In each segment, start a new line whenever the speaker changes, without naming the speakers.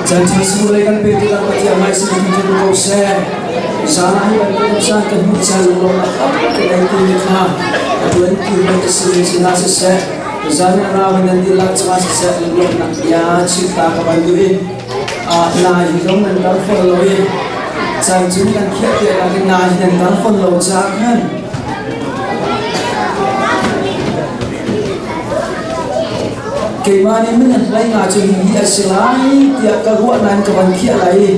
Chan chan sung lei kan pe tu lang pathian mai sin thi tu ko se zan hi ban tu san kan hu chan lo na ke dai ti ni kha tuan ti ban te sin sin na se se zan na ra ban di lak cha se se lo na ya chi ta ka ban du i a na hi dong nan tar fol lo i chan chun kan khiat te la na hi nan tar fol lo cha khan Keimah nih min hlei nga cu hihi a si lai tiah ka ruah nain ka van khiah lai i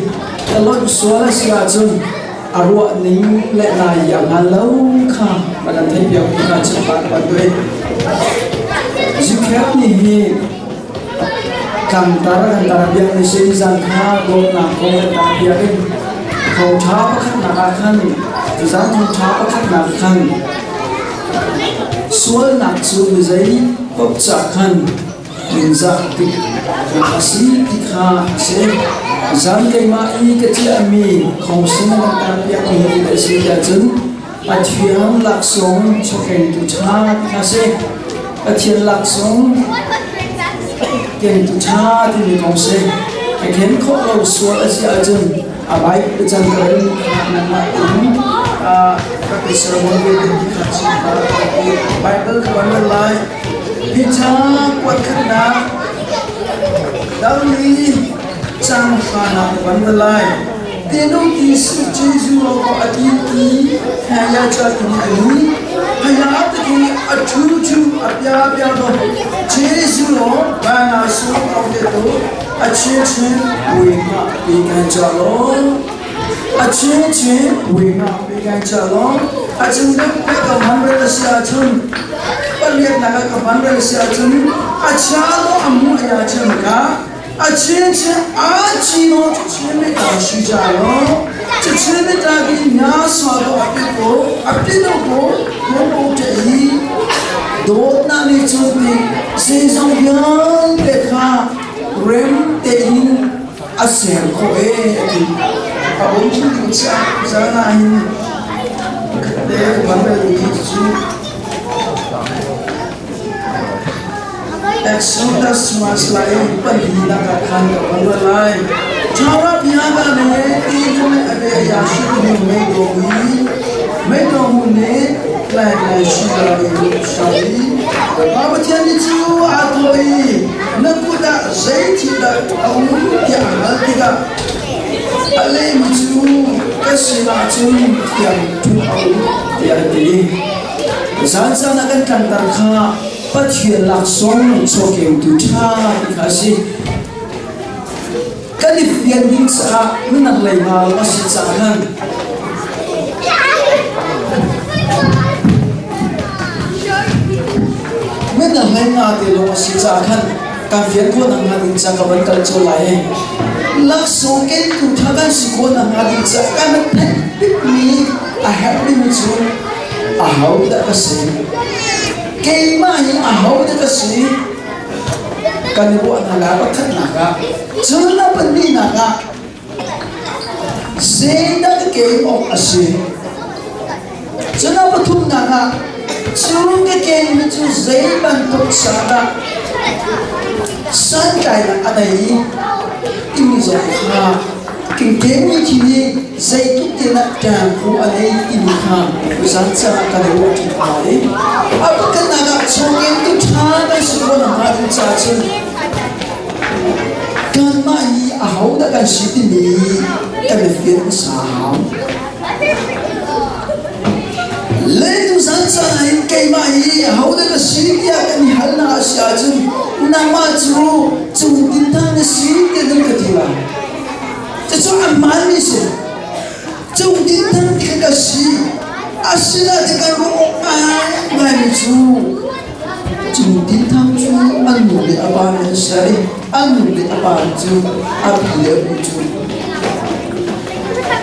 ka lonh sual a si ahcun a ruah ning le nai i a hngal lo kha ka kan theihpiak mi kha chim pah ka van duh i Zikhet nih hi tlangtar kan tar biak ni si zan kha dawtnak kong kan tar biak in thawngṭha pakhatnak ah khan tuzan thawngṭha pakhatnak khan Sualnak cu mizei paoh ca khan ningzah tik a si ti kha a si. Zan keimah i ka ciahmi khawngsin na kan tarpiakmi hi a si tiah cun Pathian laksawng chawkengtu ṭha ti kha a si. Pathian laksawng kengtu ṭha timi kong si. Ka khen khawh lo sual a si ahcun a Bible cang ka rel nangmah in ka ti sermon ve ding ti kha chim ka Bible ka van rel lai Peter kuat khatnak dal li cang hranak ka van rel lai Tinung ti si Jesu lo ko a ti ti haya cha ti ni ani haya ti ki a thu thu a pia pia do Jesu lo ba na su ko te tu အချင်းချင်းဝေငှပေးကမ်းကြလောအချင်းချင်းဝေငှပေးကမ်းကြလောအချင်းတို့ကမန်ရဆရာချင်းပရိယနာကမန်ရဆရာချင်းအချာသောအမှုအရာချင်းကအချင်းချင်းအာချီသောချင်းမေတ္တာရှိကြလောချစ်ချင်းမေတ္တာကြီးများစွာသောအပြစ်ကိုအပြစ်တို့ကိုဘုံဘုံတည်းဒေါသနာနဲ့ချုံပြီးစေဆောင်ပြန်တဲ့ခါ rem tein a ser khawh ee a ti. A um ding zan ah hin te van rel mi cu Exodus mas lai palinak ah khan ka van rel lai. Thara bia ka le ti le a be ya shi ni mei do wi mei do mu ne lai lai shi la le shai Pa Pathian ni cu aa thawh i na kut ah zeithil dah a um tiah a hal tikah a lehmi cu ka sinah cun thiang ṭhu a um tiah a ti. Zan caan ah kan tlangtar kha Pathian laksawng chawkengtu ṭha ti kha a si. Kan i fian ding caah minak lei hna a si caah khan minak lei nga te lawng a si caah khan kan fian khawh nakhnga ding ca ka van kal cawl lai i laksawng kentu tha kan si khawh nakhnga ding ca kan theih bikmi a herh ding cu aho dah ka si keimah hi aho dah ka si kan i ruah hna lai pakhatnak ah cun a pahnihnak ah zeidah ka ken awk a si cun a pathumnak ah cu ka kenmi cu zei bantuk sa dah santlainak a nei timi zong kha Kingkengmi thi nih zeitluk tiang dah ṭangphu a nei timi kha zan caah kan i ruah ṭi hna i a pakhatnak ah chungin tu ṭha kan si khawh nakhnga ding caah cun kanmah hi ahodah kan si timi kan i fian hmasa a hau. Leitu zan caan ah hin keimah hi ahodah ka si tiah kan i halnak a si ahcun nangmah cu cung tinthang na si tiah nan ka ti lai. Cucu a hmaanmi si. Cung tinthang ti ka si. Asinain kan ruah awk ngaingaimi cu Cu tinthang cu an nu le a pa nih an ser i an nu le a pa cu a pi le a pu cu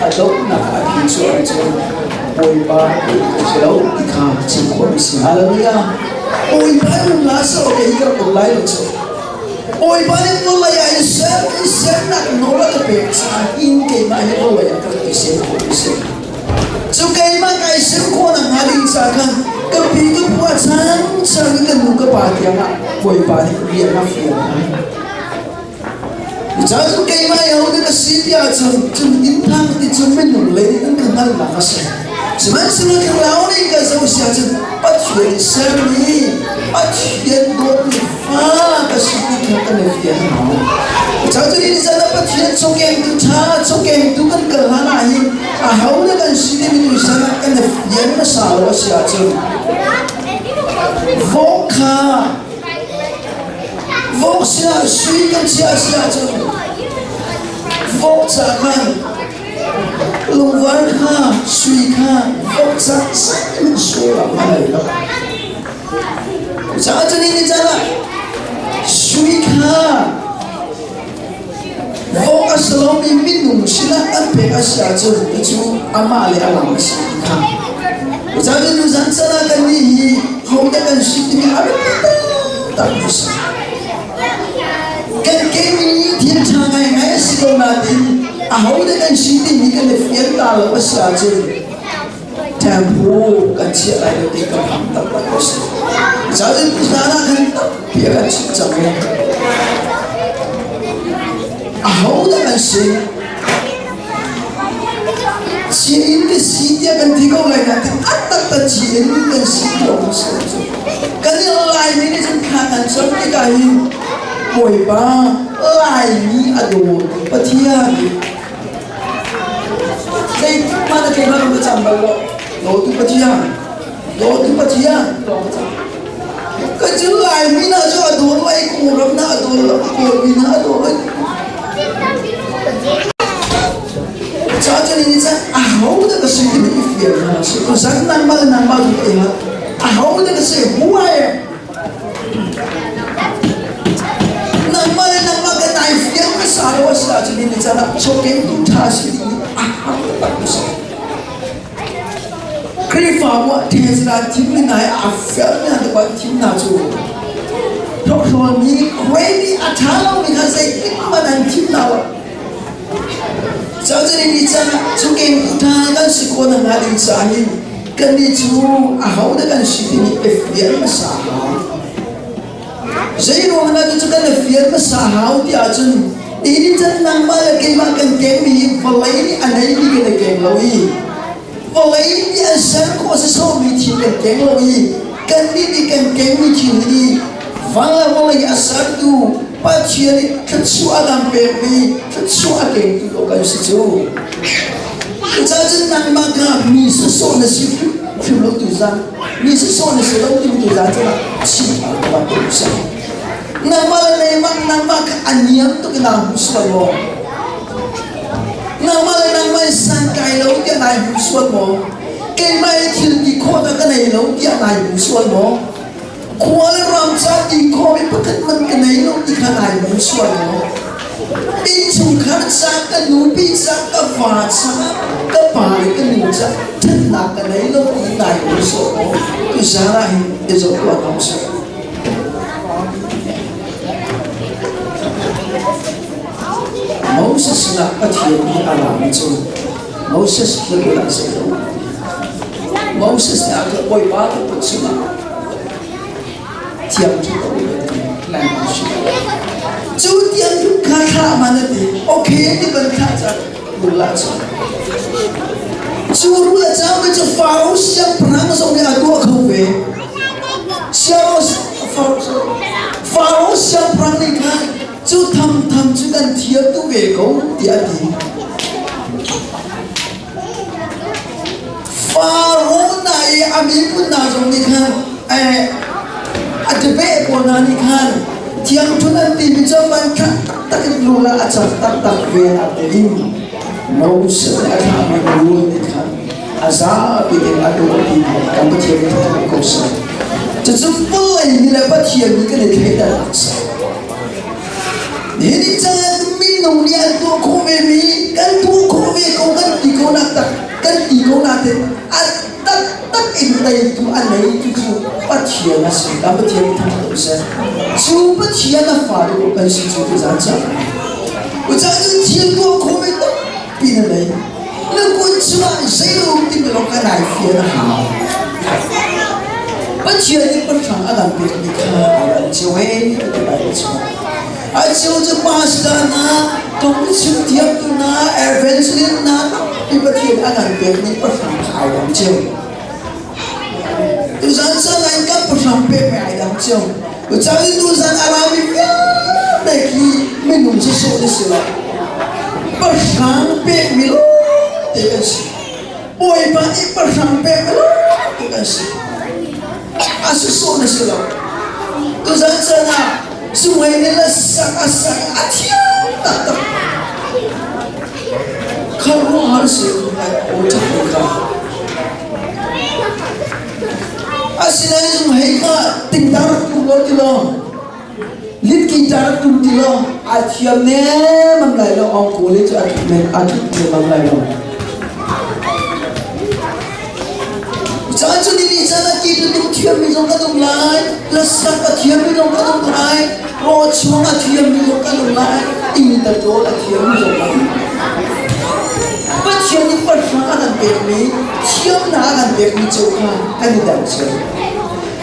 a donghnak a phi cu an cu Bawipa ka si lo ti kha chim khawh a si. Hallelujah. Bawipa in la sa kei ka rak lai lo cu. Bawipa nih vawlei ah in ser in sernak nawl a ka pek caah hin keimah hi vawlei ah ka rak i ser khawh a si. Cu keimah kai ser khawh nakhnga ding caah khan ka pi ka pu a cang cang in ka nu ka pa tiangah Bawipa nih rian a fial hna. Cucaah keimah i hodah ka si ti ahcun cun innthang ti cu minung lei in ka hngalhnak a si. Sihmanhsehlaw thlarau nih ka zoh si ahcun Pathian i sermi, Pathian dawtmi fa ka si ti kha kan i fian a hau. Cucaah cun ni zan ah Pathian chawkengtu ṭha, chawkengtu kan kal hlan ah hin ahodah kan si timi tu san ah kan i fian hmasa lo a si ahcun vok kha Vok sinah sui kan chiah si ahcun vok ca khan lungvar kha sui kha vok ca in sullam a ngei lo. Caah cun ni caan ah sui kha vok a si lomi minung sinah an pek a si ahcun cucu amah le a lam a si ti kha. Caah cun tuzan caan ah kannih hi hodah kan si timi a biapi taktak a si. Kan kemi thil ṭha ngaingai a si ko nain ahodah kan si timi kan i fian ta lo a si ahcun temple kan chiah lai lo ti ka phang taktak a si. Caah cun hlan ah khan tampi a kan chimh cang i ahodah kan si Chin ka si tiah kan ti ko lai nain a taktak Chin kan si lo si kan i Laimi nih cun thla kan cam tikah hin Bawipa Laimi a dawt Pathian zeitik hmanh a keimah ka cam bal lo dawtu Pathian dawtu Pathian lawng ka cam ka cu Laimi na cu a dawt lai Kawlram na a dawt lo Kawlmi na a dawt lai Caah cun ini cang ahodah ka si timi i fial hna sih. Tuzan nangmah le nangmah tu ka i ahodah ka si who I am. Nangmah le nangmah ka nai fial hmasa lo a si ahcun ini caan ah chawkem tu ṭha si ding a har tak si. Khrihfabu ah thezra thim ni nai a fial mi hna te thim hna cu thawkhrawl mi khuai a ṭha lomi kha zeitik hmanh an thim hna lo. Cun ni cang cu keng ṭha kan si khawh nakhnga ding caah hin kannih cu ahodah kan si timi i fian hmasa hau. Zeiruang dah cucu kan i fian hmasa hau ti ahcun nihin chan nangmah le keimah kan kengmi hi vawlei nih a neimi kan i keng lo i vawlei nih an ser khawh sasawmi thil kan keng lo i kannih nih kan kengmi thil hi van le vawlei a sertu Pathian nih thluachuah a kan pekmi thluachuah a kengtu ko kan si cu. Cucaah cun nangmah kha mi sawsawh na si hrim lo tu zan mi sawsawh na si lo ti tu zan cun chim hna ko ban tu si. Nangmah le nangmah nangmah kha a niam tuk in naa hmu sual maw? Nangmah le nangmah in san kai lo tiah nai hmu sual maw? Keimah i thil ti khawhnak ka nei lo tiah nai hmu sual maw? Khua le ram ca ti khawh i pakhat man ka nei lo ti kha nai hmu sual maw? Innchungkhar ca, ka nupi ca, ka fa ca, ka pa le ka nu ca ṭhatnak ka nei lo ti nai hmu sual maw? Tuzaan ah hin i zoh tuah hna usih. Moses sinah Pathian nih a rami cu Moses na kut ah zei lo. Moses nih a ka Bawipa ka kut chungah thiang cu ka um ti lai ma si. Cu tiang cu kha thlah man a ti. Okay ti ban thlah ca rul ah cun. Cu rul a cang mi cu Faro siangpahrang zong nih a tuah kho ve. Faro siangpahrang nih khan cu thamtham cu kan thiam tu ve ko tiah a ti. Faro hna i a miphun hna zong nih khan a debate pawl hna nih khan thiangṭhun an timi cu man khat taktak in rul ah a cang taktak ve na tein Moses nih a thlahmi rul nih khan a zapi in a dawh ti kan Pathian nih thawng ko seh. Cucu vawlei mi le Pathian mi kan i thleidannak a si. Nihin ni caan minung nih an tuah khawh ve mi kan tuah khawh ve ko kan ti ko nak tak kan ti ko nain a taktak in teitu a neitu cu Pathian a si. Kan Pathian thang ko seh. Cu Pathian a fa deuh kan si cu tuzaan caan. Ucaan cu thil tuah khawh ve tampi na nei. Na kut cungah zeirum ti lawng kan ai fian a hau. Pathian nih pahrang a kan pekmi kha ai an cio e ti Bible chungah. A cio cu pastor na, tong chim thiamtu na, evangelist na, ti Pathian a kan pekmi pahrang kha ai dang cio. Tuzan san ai kan pahrang pekmi ai dang cio. Cang in tuzan a rami vialte khi minung sawsawh na si lo. Pahrang pekmi lawngte kan si. Bawipa nih pahrang pekmi lawngte kan si. A sawsawh na si lo. Tuzan caan ah sungei nih la sak a sak a thiam taktak. Khuaruahhar si ko lai aw ṭhat kha. Asinain zung hei kha tingtang rak tum lo ti law litki ta rak tum ti law a thiam nemam lai lo ong ko le cu a tuk men a tuk nemam lai lo. Caan cu ni ni caan ah ki tu tum thiam mi zong kan um lai, lasak a thiam mi zong kan um lai, raw chuang a thiam mi zong kan um lai, inn ta ṭawl a thiam mi zong kan um lai. Pathian nih pahrang a kan pekmi thiamnak a kan pekmi cu kha kan i dang cio.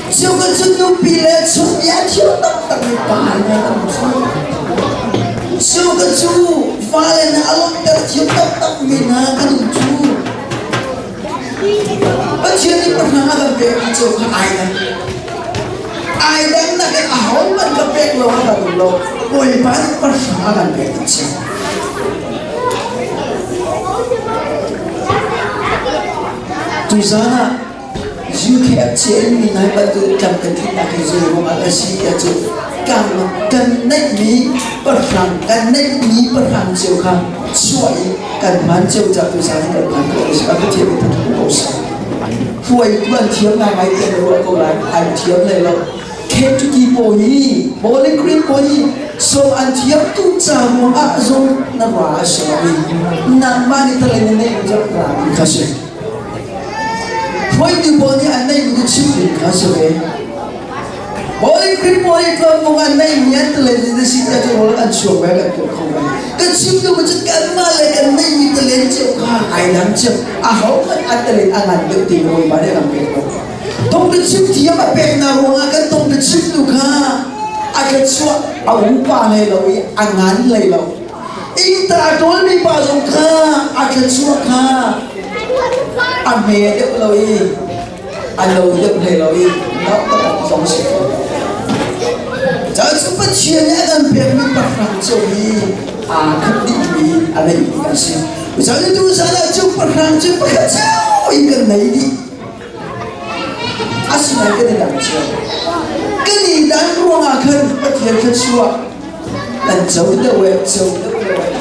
Cu kan cu nupi le chungmi a thiam taktakmi pa hna kan um cu. Cu kan cu fale na a lawmhter thiam taktakmi hna kan um cu. Pathian nih pahrang a kan pekmi cu kha ai dang. Ai dang nakin ahohmanh ka pek lo a kan um lo. Bawipa nih pahrang a kan pek cio. Tuzaan ah UKFCN mi nai bantuk tlam kan tlinnak hi zei ruangah a si tiah cu kan kan neihmi pahrang kan neihmi pahrang cio kha chuah i kan hman cio ca tuzaan hi kan hman ko a si a Pathian nih thathu ko seh. Hruaitu an thiam ngaingai tiah na ruah ko lai an thiam hlei lo. Kentucky pawl hi Bowling Green pawl hi so an thiam tu ca ruangah zong na ra a si lo i nangmah nih talen na neih mi ra ti kha si. Hruaitu pawl nih an neih mi chim ding kha si ve. Bowling Green pawl hi tuanmung an neih mi an talen na si tiah cu rawl an chuak ve kan tuah kho ve. Kan chim duh mi cu kanmah le kan neih mi talen cio kha ai dang cio. Aho hmanh an talen a ngan deuh ti Bawipa nih a kan pek lo. Tongte chim thiam a peknak ruangah kan tongte chimtu kha a thluachuah a upa hlei lo i a ngan hlei lo. Innta a ṭawlmi pa zong kha a thluachuah kha a hme deuh lo i a lo deuh hlei lo i no taktak zong si ko. Caan cu Pathian nih a kan pekmi pahrang cio hi aa khat dihmi a neihmi kan si. Caan cu zan ah cu pahrang cu pakhat cio in kan nei dih. Asinain kan i dang cio. Kan i dan ruangah khan Pathian thluachuah kan co deuh eh co deuh lo eh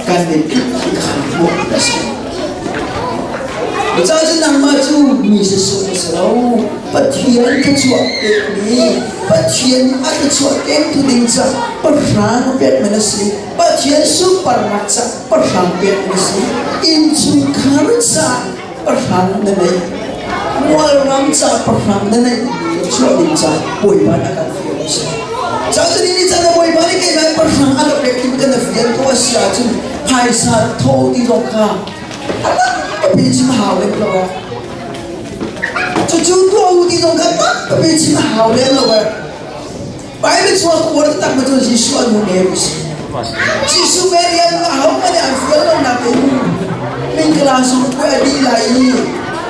kan i khan hmuh a si. Cucaah cun nangmah cu mi sisawh na si lo. Pathian thluachuah pekmi, Pathian a thluachuah kengtu ding ca pahrang pekmi na si. Pathian sunparnak ca pahrang pekmi na si. Innchungkhar ca pahrang na neih mualram ca pahrang na neih chuah ding ca bawipa na kan fial a si cun ni caan ah bawipa nih keimah pahrang a ka pek tim kan na fial ko a si ahcun phaisa tho ti zong kha a tampi chim hau lem lo eh cucu tuah u ti zong kha tampi chim hau lem lo eh Bible chung ah uar tak ma cu Jesuh an hmu Mary si. Jesuh Mary an aho hmanh an fial lo nakin mingkala sung puai a dih lai i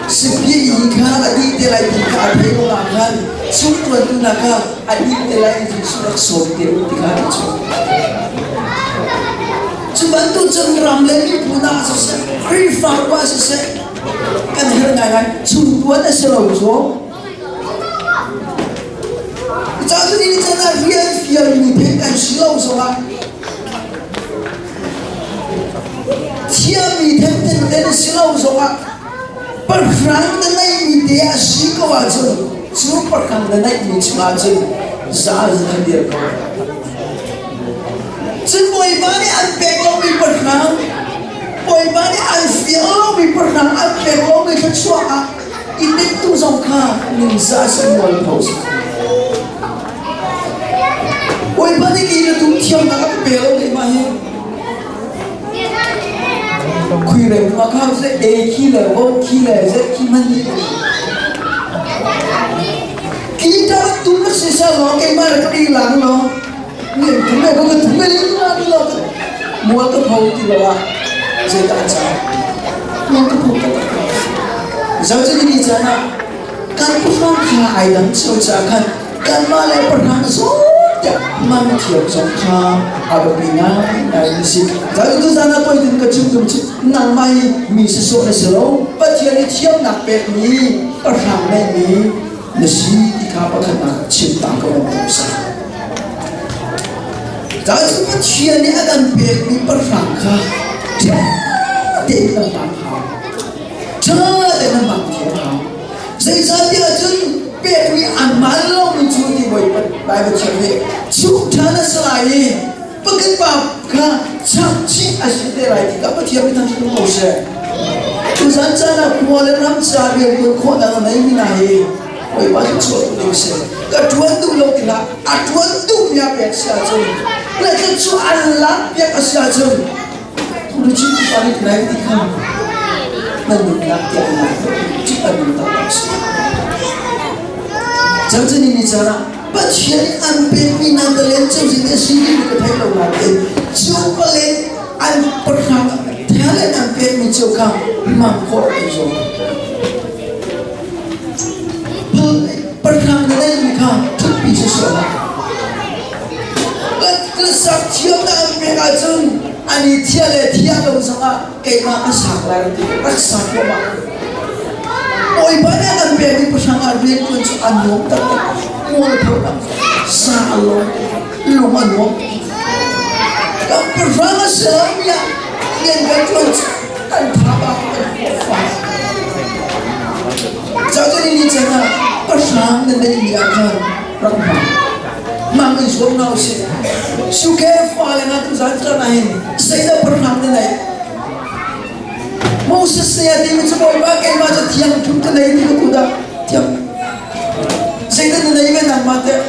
sipi i kha a dih te lai ti kha a thei lo ah khan chung tuantu na kha a dih te lai i Jesuh rak sawm te u ti kha a chung. Cu bantuk cun ram le miphun ah siseh, Khrihfabu ah siseh, kan herh ngaingai chung tuan a si lo cu. Caan ni caan ah rian fialmi theih kan si lo zongah thiammi thengtheng te na si lo zongah pahrang na ngeihmi te a si ko ahcun. Cu pahrang na neihmi chungah cun zal na dir ko. Cun Bawipa nih an pek lomi pahrang, Bawipa nih an fial lomi pahrang an pek lomi thluachuah ah i tintu zong kha ningzah si mualpho si. Bawipa nih ki na tum thiamnak a ka pe lo keimah hi. Khui reng ma kha se e khi le vo khi le z khi man ni. Ki ta tum na si sa lo keimah le ka pi lang lo. Ni tum le ko ka tum le la ni lo. Mual ka pho ti lo ah zei dah ca. Mual ka pho ta. Zau cu ni caan ah kan pahrang kha ai dang cio caah khan kanmah le pahrang zawn man thiam zong kha a biapi ngaingai mi si. Cun tuzan ah toidin ka chim tum cu nangmah hi mi sisawh na si lo, Pathian i thiamnak pekmi pahrang neihmi na si ti kha pakhatnak chim ta ka van duh sa. Cun Pathian nih a kan pekmi pahrang kha ṭha tein kan hman hau. Ṭha tein kan hman thiam hau. Zeicahtiah cun pekmi an man lomi cu ti Bawipa Baibal thiam nih chung ṭhan a si lai i pakhat pa kha chak chih a si te lai ti kha Pathian mi thangṭhat ko seh. Tuzan caan ah khua le ram ca rian ṭuan khawhnak a neimi hna hi Bawipa cu chuah tu ding si. Ka ṭuan duh lo ti hlah, a ṭuan duhmi a pek si ahcun, le cu an lak piak a si ahcun Ruchin pa nih nai ti kha nan nunnak tiang nai cu an nun tak si. Cang cun ni caan ah Pathian nih an pekmi nan talen cu zeitin si ti ka thei lo nain cu palen an pahrang talent an pekmi cu kha mang khawh an zuam. Pahrang na neihmi kha thutpi si sual ah sak thiamnak an pek ahcun an i thiah le thiah lo zongah keimah ka sak lai ti rak sak ruahmah. Bawipa nih a kan pekmi pahrang ah rian ṭuan cu a nuam taktak. Mualpho tak sa a lawm lung a nuam. Kan pahrang a si lomi ah rian kan ṭuan cu kan tha ba kan fa. Cun ni can ah pahrang na neihmi ah khan rak hmang. Mang in zuam hna usih. Suke fale hna tuzan caan ah hin zeidah pahrang na neih? Moses nih a timi cu Bawipa keimah cu thiang thum ka nei ti ka tu dah thiang. Zeidah na nei ve nangmah teh?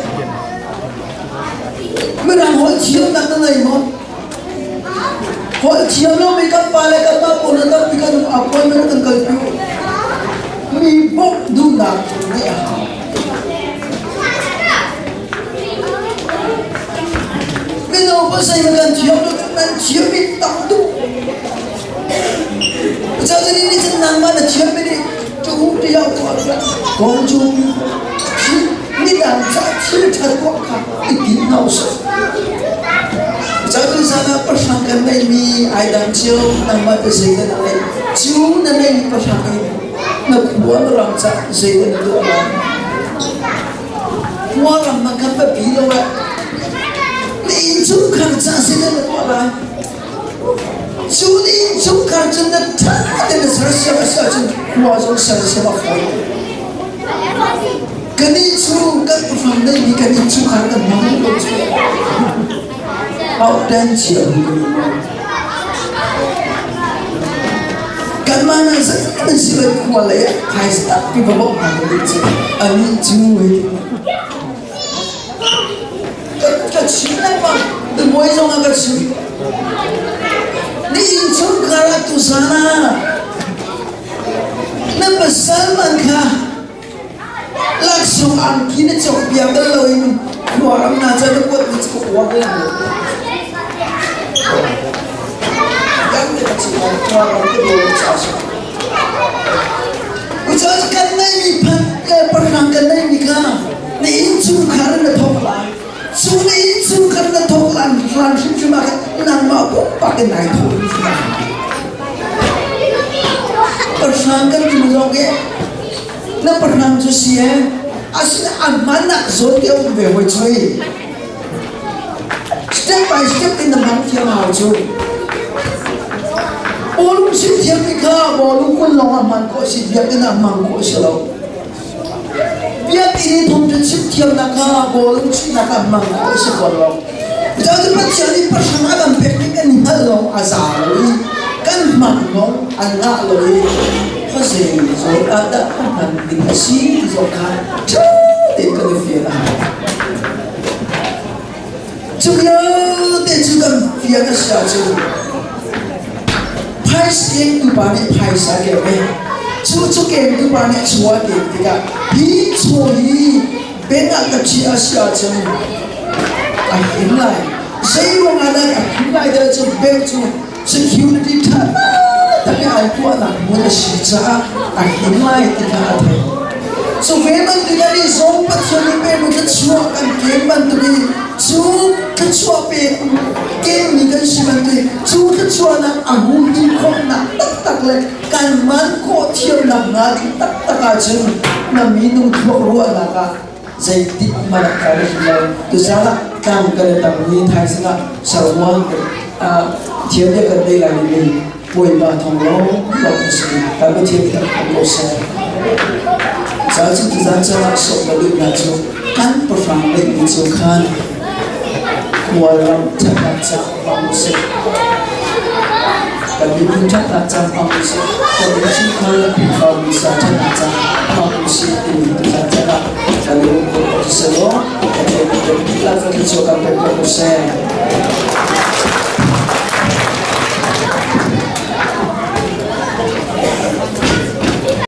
Mirang holh thiamnak na nei maw? Holh thiam lomi kan pa le kan mah pawl na tampi kan um appointment kan kalpi mi bawmh duhnak ngeih a hau. Mino pasal kan thiam lo nan thiam mi tam tuk. Cun ni cun nangmah na thiam mi nih tu tiang tuah kong cu midang ca thil ṭha tuah kha i tin hna usih. Cun zan ah pahrang kan neihmi ai dang cio nangmah te zei dah na neih cu na neihmi pahrang in na khua na ram ca zei dah na tuah lai khua ram na kan biapi lo eh na innchungkhar ca zei dah na tuah lai Cu innchungkhar cun na ṭha tein na sersiam a si ahcun khua zong sersiam a fawi. Kan inn cu kan pahrang neihmi kan innchungkhar kan hmang lo cu. Auhten cio hi kan i Kanmah na zeihmanh si lo khua lei ah phaisa tampi va bawmh hna kan duh cu. Anih cu hei ti. Ka chim lengmang tubawi zong ah ka chim. Na innchungkhar ah tuzan ah na pasal man kha laksawng angki na cawkpiak bal loin khuaram hna cu na kuat mi cu ka uar lem lo. Kan te ka chim khuaram ka daw ca si. Cucaah kan neihmi phan pahrang kan neihmi kha na innchungkhar na thawk lai. Cu na innchungkhar na thawk lan hlan hrimhrim ah khan nangmah pumpak in nai thawh hrimhrim ah. Pahrang kan ti zong ke na pahrang cu si e asin an hmannak zawn te um ve hoi chui. Step by step in na hmang thiam hau cu. Bawlung sim thiam mi kha bawlung kun lawng ah hman khawh si biakinn ah hmang khawh si lo. Biakinn i thawngṭha chim thiamnak kha bawlung chuihnak ah hmang a si fawn lo. Cucaah Pathian nih pahrang a kan pekmi kan hngalh lawng a za lo i kan hmang lawng an ngah lo i khuazei zawn ah dah ka hman ding a si ti zong kha ṭha tein kan i fian a hau. Cu vialte cu kan fian a si ahcun phaisa kengtu pa nih phaisa a keng i cu cu kengtu pa nih chaw a ken tikah hi chaw hi bank ah ka chiah a si ahcun a him lai. Zeiruang ah dah a him lai ti ahcun bank cu security ṭha tak i ai tuahnak hmun a si caah a him lai ti kha a theih. Cu ve bantuk in nih zong Pathian nih pekmi thluachuah kan ken bantuk i cu thluachuah pek kenmi kan si bantuk i cu thluachuahnak a humhim khawhnak taktak le kan man khawh thiamnak hnga ding taktak ahcun na minung thluak ruahnak ah zeitik hmanh ah kai hrim lo. Tuzaan ah tlang kan i tam ni thaizing ah sarwan kan thiam bia kan nei lai mi Bawipa thawng lawng lawng a si. Kan Pathian nih kan ko seh. Ca cu tuzaan caan ah sawm ka duhnak cu kan pahrang neihmi cu khan Kawlram ṭhatnak caah hmang usih. Kan miphun ṭhatnak caah hmang usih. Kan innchungkhar le Khrihfabu sa ṭhatnak caah hmang usih timi tuzaan caan ah kan i lungkhur ko seh law Pathian nih kan dihlak kan thluachuah kan pek ko seh.